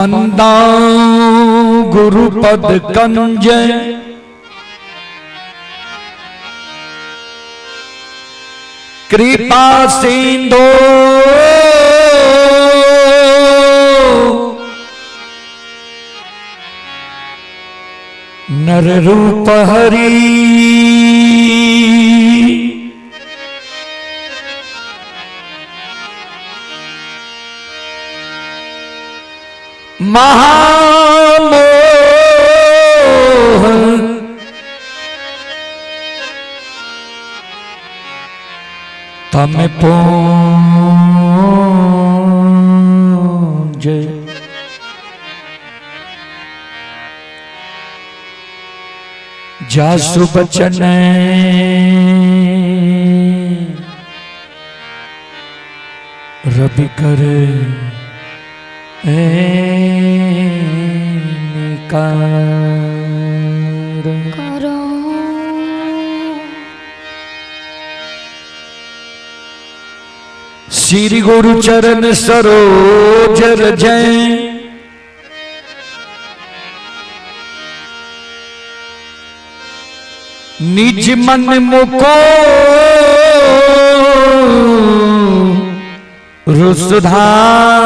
वंदा गुरुपद कंज कृपा सिंधो नर रूप हरि महामोह तम पूंज जासु बचन रवि कर निकार। करो। श्री गुरु चरण सरोज जय निज मन मुको रुसुधारी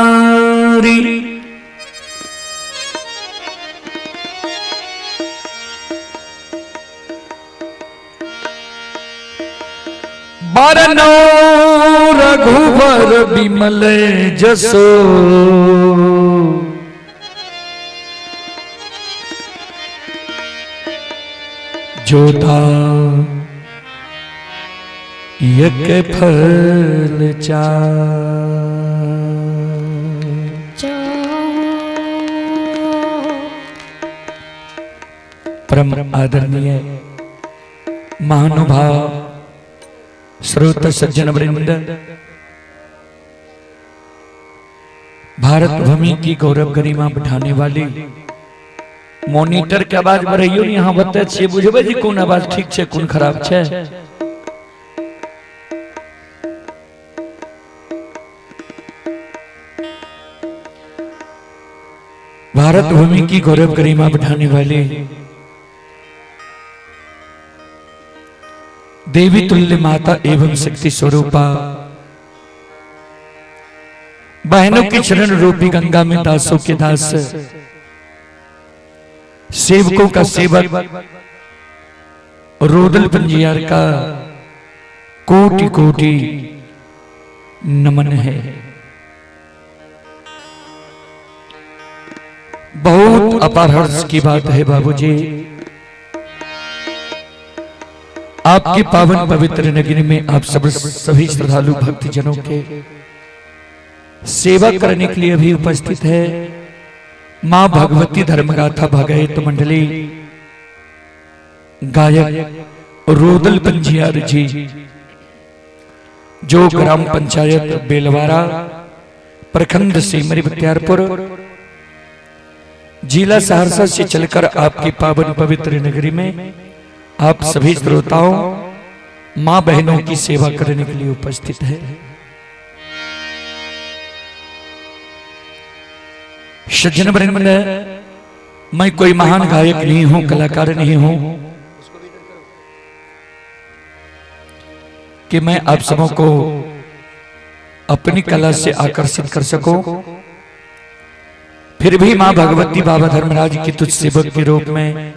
बरनो रघुबर बिमल जसो जोधा यक फल चार। परम आदरणीय महानुभाव श्रोत सज्जन वृंद, भारत भूमि की गौरव गरिमा बढ़ाने वाली मॉनिटर के आवाज बढ़ैयो ने, यहाँ बतै छियै बुझबै जे कोन आवाज ठीक छै कोन खराब छै। भारत भूमि की गौरव गरिमा बढ़ाने वाली देवी तुल्य माता एवं शक्ति स्वरूपा बहनों की चरण रूपी गंगा में दासों के दास सेवकों का सेवक रोदल पंजियार का कोटि कोटि नमन है। बहुत अपार हर्ष की बात है बाबूजी, आपकी पावन पवित्र नगरी में आप सब सभी श्रद्धालु भक्तजनों के सेवा करने के लिए अभी उपस्थित है मां भगवती धर्मगाथा भगयत मंडली गायक रोदल पंजियार जी, जो ग्राम पंचायत बेलवारा, प्रखंड सिमरी बख्तियारपुर, जिला सहरसा से चलकर आपकी पावन पवित्र नगरी में आप सभी श्रोताओं मां बहनों की सेवा करने के लिए उपस्थित है। सज्जन वृंद, मैं कोई महान गायक नहीं हूं, कलाकार नहीं हूं कि मैं आप सबों को अपनी कला से आकर्षित कर सकूं। फिर भी मां भगवती बाबा धर्मराज की तुझ सेवक के रूप में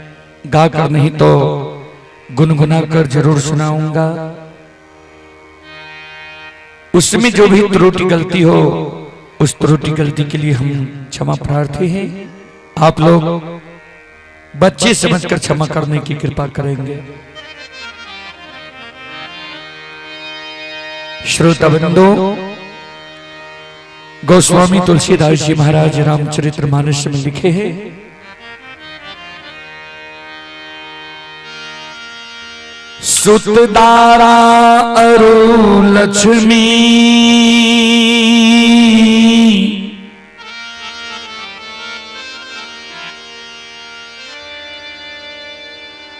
गाकर नहीं तो गुनगुना कर जरूर सुनाऊंगा। उसमें जो भी त्रुटि गलती हो, उस त्रुटि गलती के लिए हम क्षमा प्रार्थी हैं। आप लोग बच्चे समझकर क्षमा करने की कृपा करेंगे। श्रोता बंधु, गोस्वामी तुलसीदास जी महाराज रामचरित्र मानस में लिखे हैं, सुतदारा अरु लक्ष्मी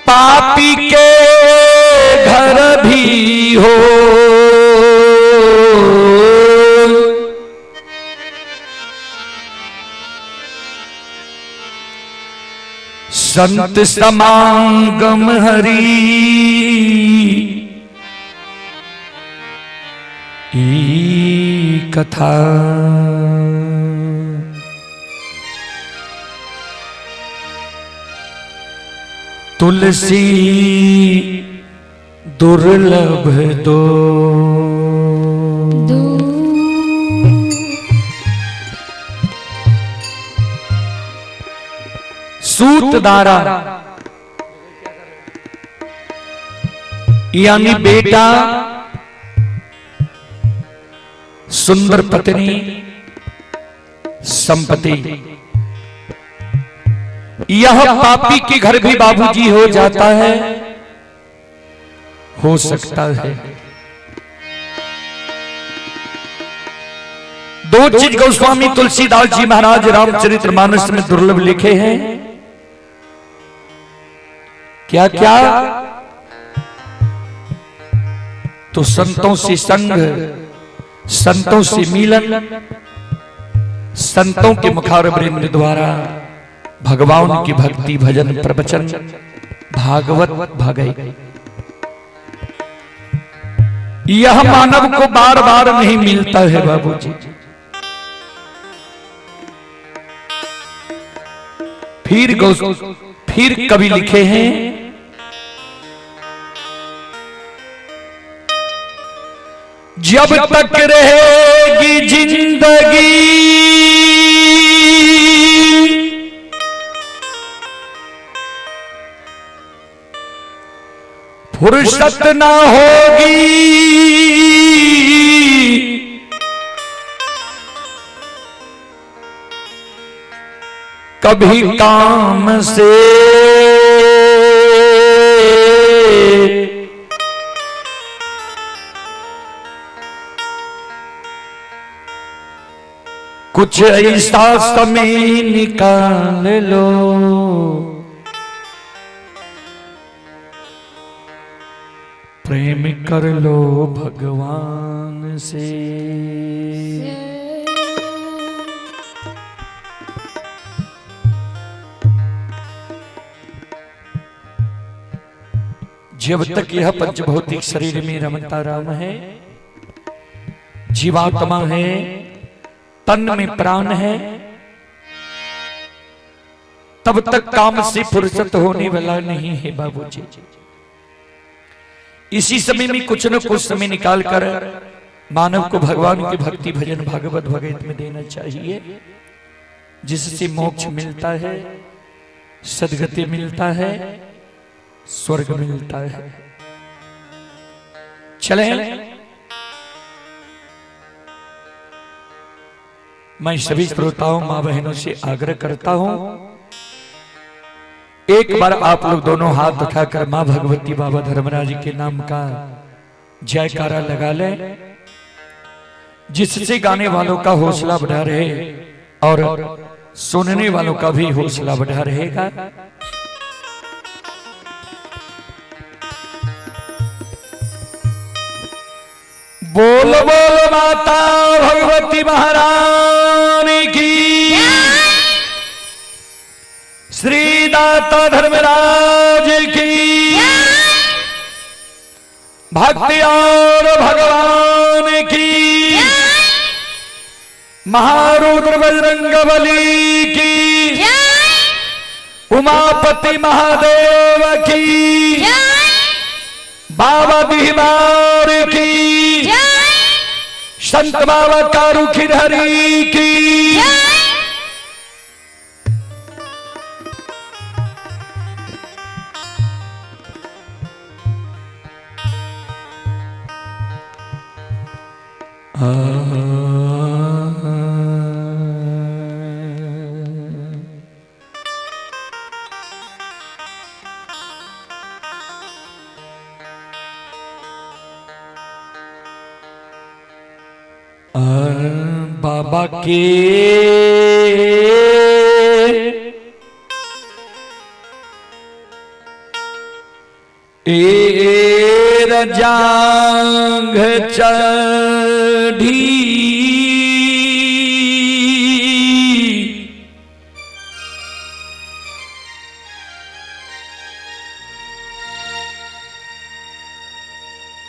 पापी के घर भी हो, संत समागम हरि ई कथा। तुलसी दुर्लभ दो सूतदारा यानी बेटा, सुंदर पत्नी, संपत्ति, यह पापी के घर भी बाबूजी हो जाता है, हो सकता है। दो चीज गोस्वामी तुलसीदास जी महाराज रामचरितमानस में दुर्लभ लिखे हैं। क्या क्या? तो संतों से संग, संतों से मिलन, संतों के मुखारवृंद द्वारा भगवान की भक्ति, भजन, प्रवचन, भागवत भगई, यह मानव को बार बार नहीं मिलता है बाबूजी। फिर कवि लिखे हैं, जब तक रहेगी जिंदगी फुर्सत ना होगी, कभी काम से, कुछ ऐसा समय निकाल लो, प्रेम कर लो भगवान से। जब तक यह पंचभौतिक शरीर में रमता राम है, जीवात्मा है, तन में प्राण है, तब तक काम से फुर्सत होने वाला नहीं है बाबूजी। इसी समय में कुछ न कुछ समय निकाल कर मानव को भगवान की भक्ति, भजन, भागवत भगवत में देना चाहिए, जिससे मोक्ष मिलता है, सद्गति मिलता है, स्वर्ग मिलता है। चले, मैं सभी श्रोताओं, मां बहनों से आग्रह करता हूं, एक बार आप लोग दोनों हाथ उठाकर मां भगवती बाबा धर्मराज के नाम का जयकारा लगा ले, जिससे गाने वालों का हौसला बढ़ा रहे और सुनने वालों का भी हौसला बढ़ा रहेगा। बोल बोल माता भगवती महारानी की, श्री दाता धर्मराज की, भक्ति और भगवान की, महारुद्र बजरंग बली की, उमापति महादेव की, बाबा बिहिमार की, संत बाबा कारू खिरहरी की। बाबा के ए रजांग चढ़ी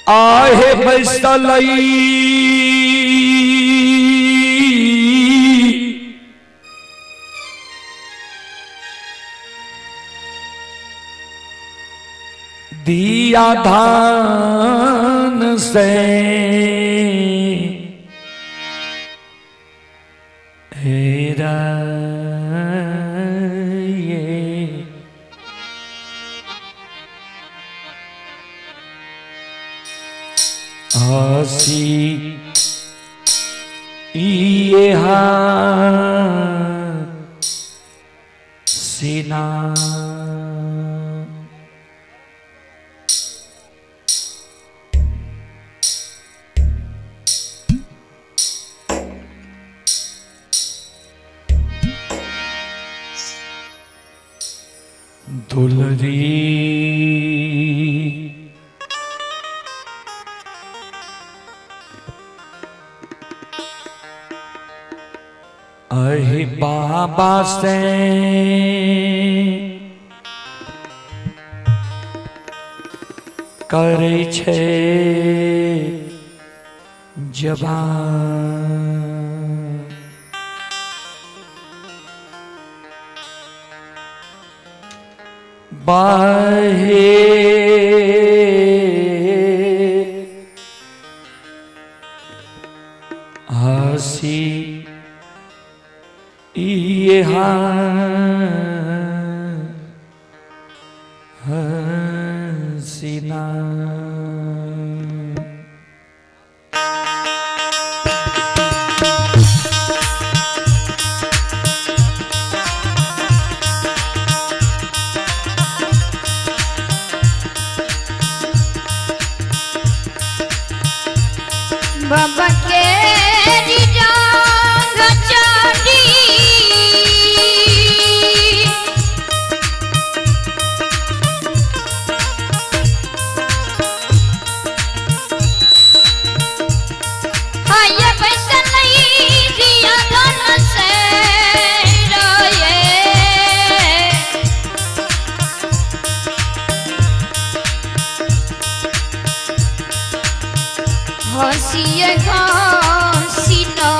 आहे बैसलई दिया धान से हेरा ये हसी ये सीना। दुलरी अहि बाबा से करै छै जवान। बाहे हसी ये हसीना। बाबा के जांग चाटी हाय पैसा नहीं दिया धन से रोए। हसिए हसीना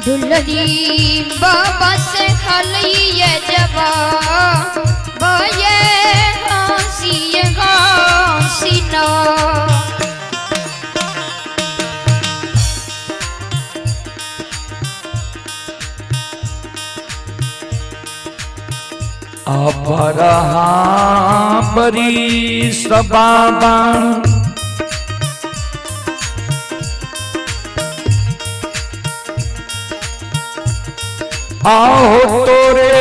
दुलरी बाबा से खलिए जबा बये हसिए हसीना। बरी सबाबा आओ तोरे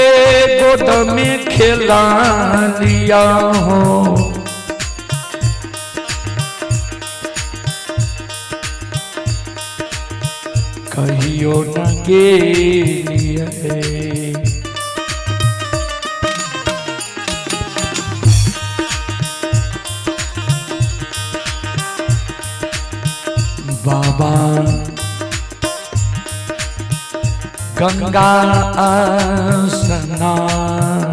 गोद में खेला लिया हो। कहियो न के लिए बाबा गंगा स्नान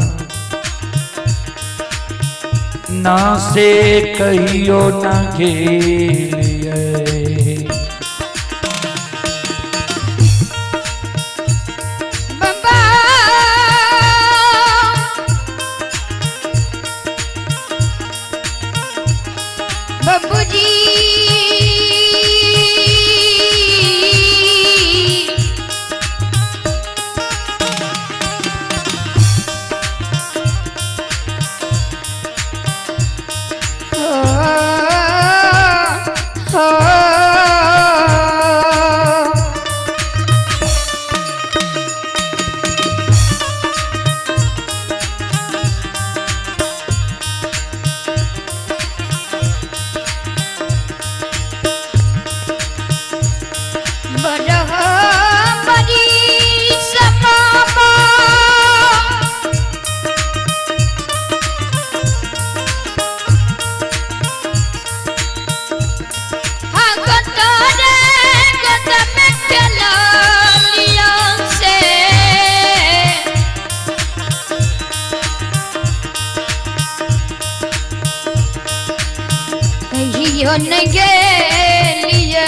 ना से कहियो न गेलिए। बाबा बाबूजी हो हो। कहियो न गेलिए।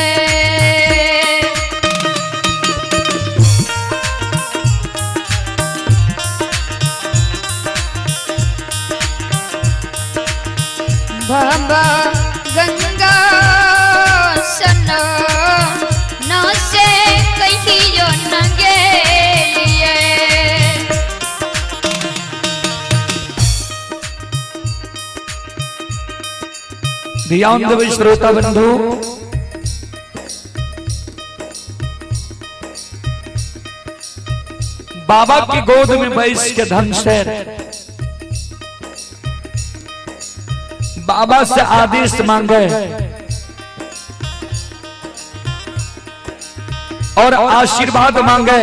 बाबा गंगा सना ना से कहियो न गेलिए। ध्यान देवे श्रोता बंधु, बाबा की गोद में बैस के धनसेर बाबा से आदेश मांगे और आशीर्वाद मांगे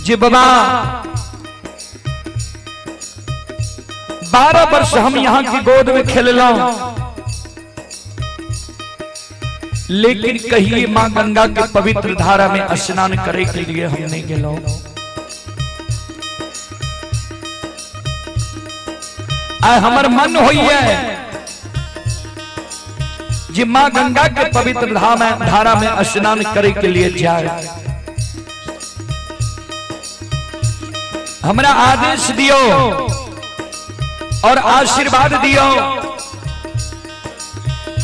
जी बाबा 12 वर्ष हम यहाँ की गोद में खेललो, लेकिन कहिए माँ गंगा के पवित्र धारा में स्नान करे के लिए हम नहीं गेलो। आय हमर मन होइए जी माँ गंगा के पवित्र धारा में स्नान करे के लिए जाए, हमरा आदेश दियो और आशीर्वाद दियो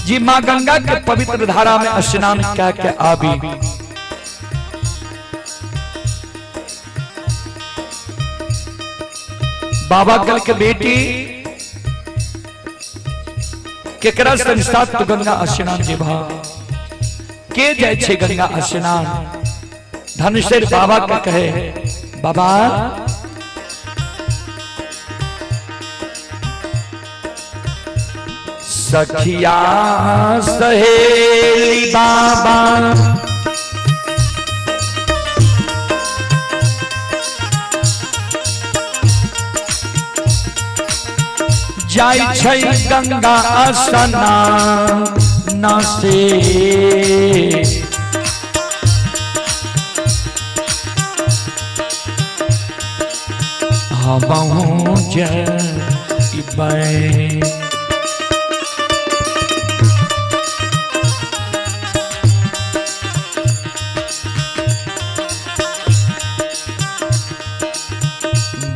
जी माँ गंगा के पवित्र धारा में स्नान क्या के आबी। बाबा कल के बेटी केकरा संसार तो गंगा स्नान जेबा के जाय छे गंगा स्नान। धनसेर बाबा के कहे बाबा सखिया सहेली बाबा जाय छै गंगा स्नान से। हमहूँ जइबै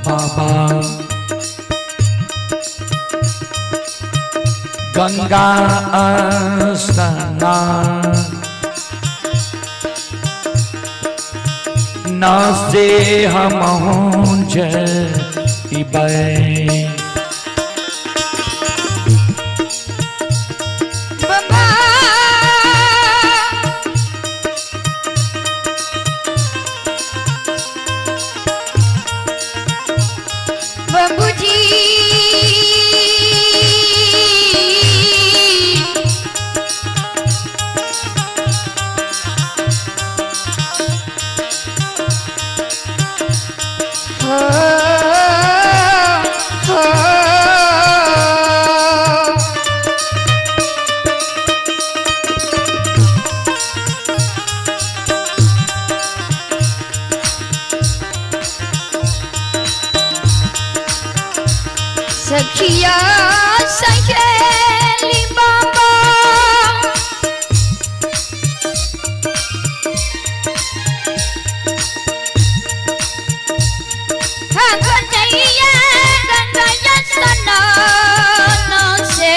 बाबा गंगा स्नान न से हमहूँ जइबै। बाबा बाबूजी हो हो सखिया सहेली बाबा गंगैया गंगैया स्नान से।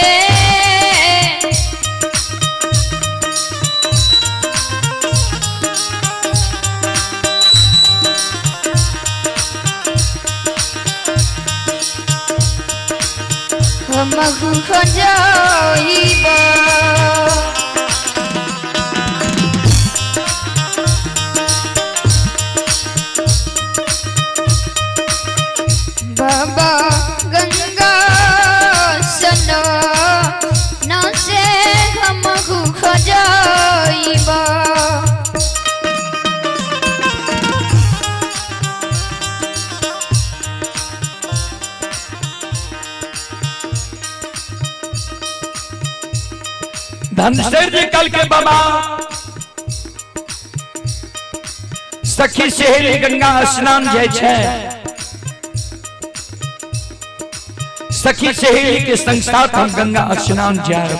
हमहु जाइबा बाबा गंगा स्नान से हमहु जाइबा। धनसेर जी कल के बाबा सखी सहेली गंगा स्नान जाय छै, सखी सहेली के संग साथ हम गंगा स्नान जाए।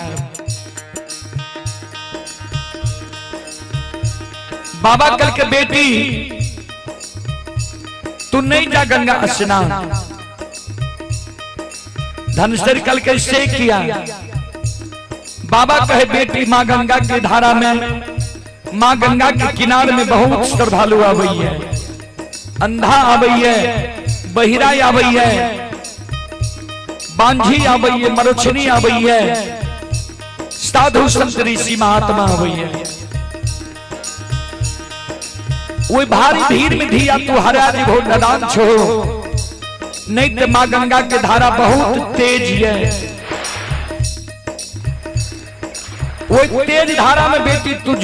बाबा कल के बेटी तू नहीं जा गंगा स्नान। धनसर कल कैसे किया? बाबा कहे बेटी मां गंगा के धारा में, मां गंगा के किनारे में बहुत श्रद्धालु आवई है, अंधा आवई है, बहिरा आवई है, बांझी आवई है, मरुछनी आवई है, साधु संत ऋषि महात्मा आवई है। वो भारी भीड़ में धिया तू हरा जी नदान छो, नहीं तो मां गंगा के धारा बहुत तेज है। वो तेज धारा में बेटी तू